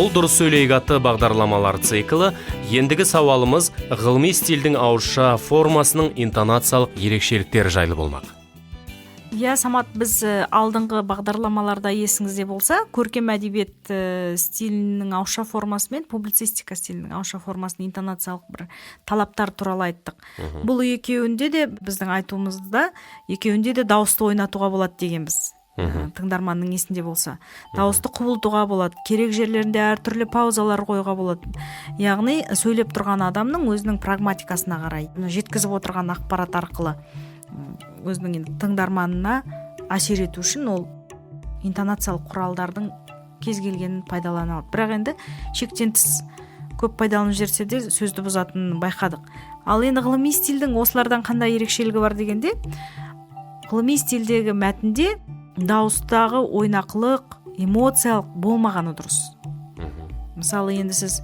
Бұл «Дұрыс сөйлейік» атты бағдарламалар циклі. Ендігі сауалымыз ғылыми стильдің ауызша формасының интонациялық ерекшеліктері жайлы болмақ. Иә, Самат, біз алдыңғы бағдарламаларда, есіңізде болса, көркем әдебиет стилінің ауызша формасы мен публицистика стилінің ауызша формасының интонациялық бір талаптар туралы айттық. Бұл екеуінде де, біздің айтуымызда, екеуінде де дауысты ойнатуға болады дегенбіз. Тыңдарманның есінде болса, дауысты құбылтуға болады, керек жерлерінде әртүрлі паузалар қоюға болады, яғни сөйлеп тұрған адамның өзінің прагматикасына қарай жеткізіп отырған ақпарат арқылы өзінің енді тыңдарманына әсер ету үшін ол интонациялық құралдардың кез келгенін пайдалана алады. Бірақ енді шектен тыс көп пайдаланып жіберсе де, сөзді бұзатынын байқадық. Ал енді ғылыми стильдің осылардан қандай ерекшелігі бар дегенде, ғылыми стильдегі мәтінде дауыстағы ойнақылық, эмоциялық болмағаны дұрыс. Мысалы, енді сіз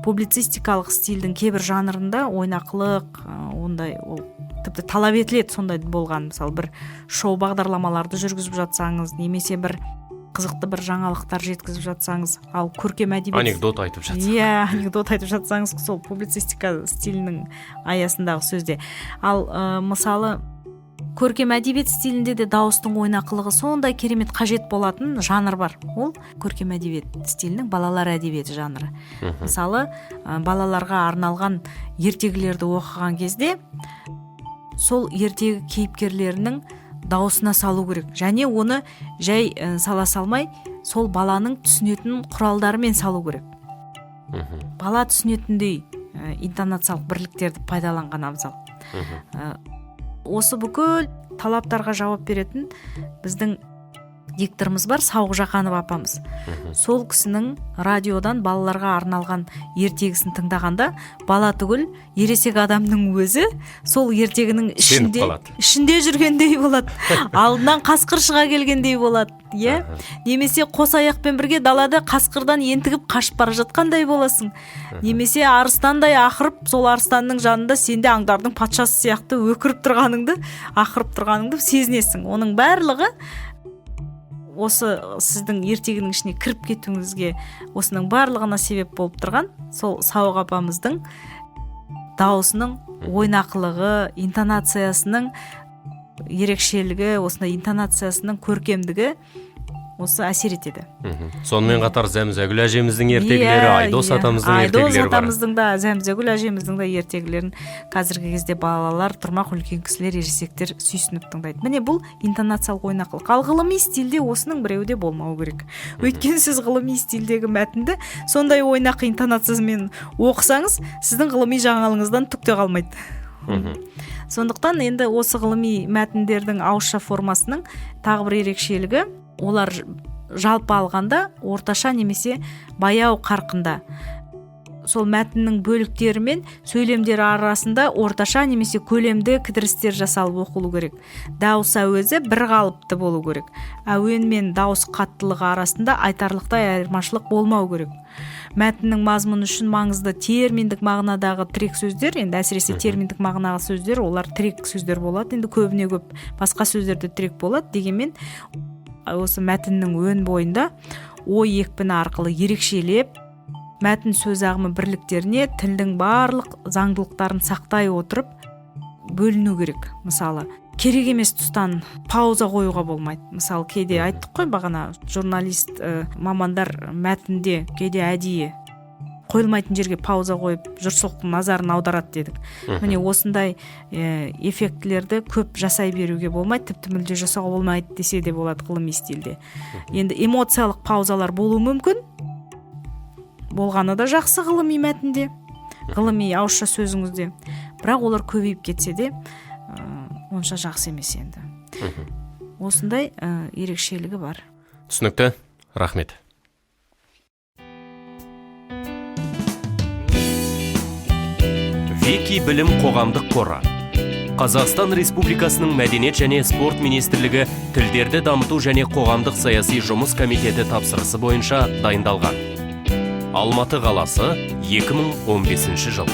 публицистикалық стильдің кейбір жанрында ойнақылық, ондай ол тіпті талап етіледі сондай болған. Мысалы, бір шоу бағдарламаларды жүргізіп жатсаңыз немесе бір қызықты бір жаңалықтар жеткізіп жатсаңыз. Ал көркем әдебиет Анекдот айтып жатсаң. Иә, анекдот айтып жатсаңыз, сол публицистика стилінің аясындағы сөзде. Ал мысалы, көркем әдебиет стилінде де дауыстың ойнақылығы сондай керемет қажет болатын жанр бар. Ол көркем әдебиет стилінің балалар әдебиеті жанры. Мысалы, балаларға арналған ертегілерді оқыған кезде сол ертегі кейіпкерлерінің дауысына салу керек және оны жай сала салмай, сол баланың түсінетін құралдарымен салу керек. Бала түсінетіндей интонациялық бірліктерді пайдаланған абзал. Осы бүкіл талаптарға жауап беретін біздің дикторымыз бар, Сауық Жақанова апамыз. Сол кісінің радиодан балаларға арналған ертегісін тыңдағанда, бала түгіл, ересек адамның өзі сол ертегінің Сеніп ішінде қалады. ішінде жүргендей болады, алдынан қасқыр шыға келгендей болады, иә, немесе қос аяқпен бірге далада қасқырдан ентігіп қашып бара жатқандай боласың, немесе арыстандай ақырып, сол арыстанның жанында сен де аңдардың патшасы сияқты өкіріп тұрғаныңды, ақырып тұрғаныңды сезінесің. Оның барлығы осы сіздің ертегінің ішіне кіріп кетуіңізге, осының барлығына себеп болып тұрған сол Сауық апамыздың дауысының ойнақылығы, интонациясының ерекшелігі, осындай интонациясының көркемдігі осы әсер етеді. Сонымен қатар Зәмзәгүл әжеміздің ертегілері, Айдос атамыздың Айдос ертегілері бар. атамыздың да, Зәмзәгүл әжеміздің де ертегілерін қазіргі кезде балалар тұрмақ, үлкен кісілер, ересектер сүйсініп тыңдайды. Міне, бұл интонациялық ойнақылық. Ал ғылыми стильде осының біреуі де болмау керек, өйткені сіз ғылыми стильдегі мәтінді сондай ойнақы интонациясымен оқысаңыз, сіздің ғылыми жаңалығыңыздан түк те қалмайды. Сондықтан енді осы ғылыми мәтіндердің ауызша формасының тағы бір ерекшелігі: олар жалпы алғанда орташа немесе баяу қарқында, сол мәтіннің бөліктері мен сөйлемдері арасында орташа немесе көлемді кідірістер жасалып оқылу керек. Дауыс әуезі бір қалыпты болу керек, әуен мен дауыс қаттылығы арасында айтарлықтай айырмашылық болмау керек. Мәтіннің мазмұны үшін маңызды терминдік мағынадағы тірек сөздер, енді әсіресе терминдік мағынадағы сөздер, олар тірек сөздер болады. Енді көбіне көп басқа сөздер де тірек болады, дегенмен осы мәтіннің өн бойында ой екпіні арқылы ерекшелеп, мәтін сөз ағымы бірліктеріне тілдің барлық заңдылықтарын сақтай отырып бөліну керек. Мысалы, керек емес тұстан пауза қоюға болмайды. Мысалы, кейде айттық қой бағана, журналист мамандар мәтінде кейде әдейі қойылмайтын жерге пауза қойып, жұртшылықтың назарын аударады дедік. Міне, осындай эффектілерді көп жасай беруге болмайды, тіпті мүлде жасауға болмайды десе де болады ғылыми стильде. Енді эмоциялық паузалар болуы мүмкін, болғаны да жақсы ғылыми мәтінде, ғылыми ауызша сөзіңізде, бірақ олар көбейіп кетсе де, онша жақсы емес. Енді осындай ерекшелігі бар. Түсінікті, рахмет. Вики білім қоғамдық қоры, Қазақстан Республикасының Мәдениет және спорт министрлігі, Тілдерді дамыту және қоғамдық саяси жұмыс комитеті тапсырысы бойынша дайындалған. Алматы қаласы, 2015 жыл.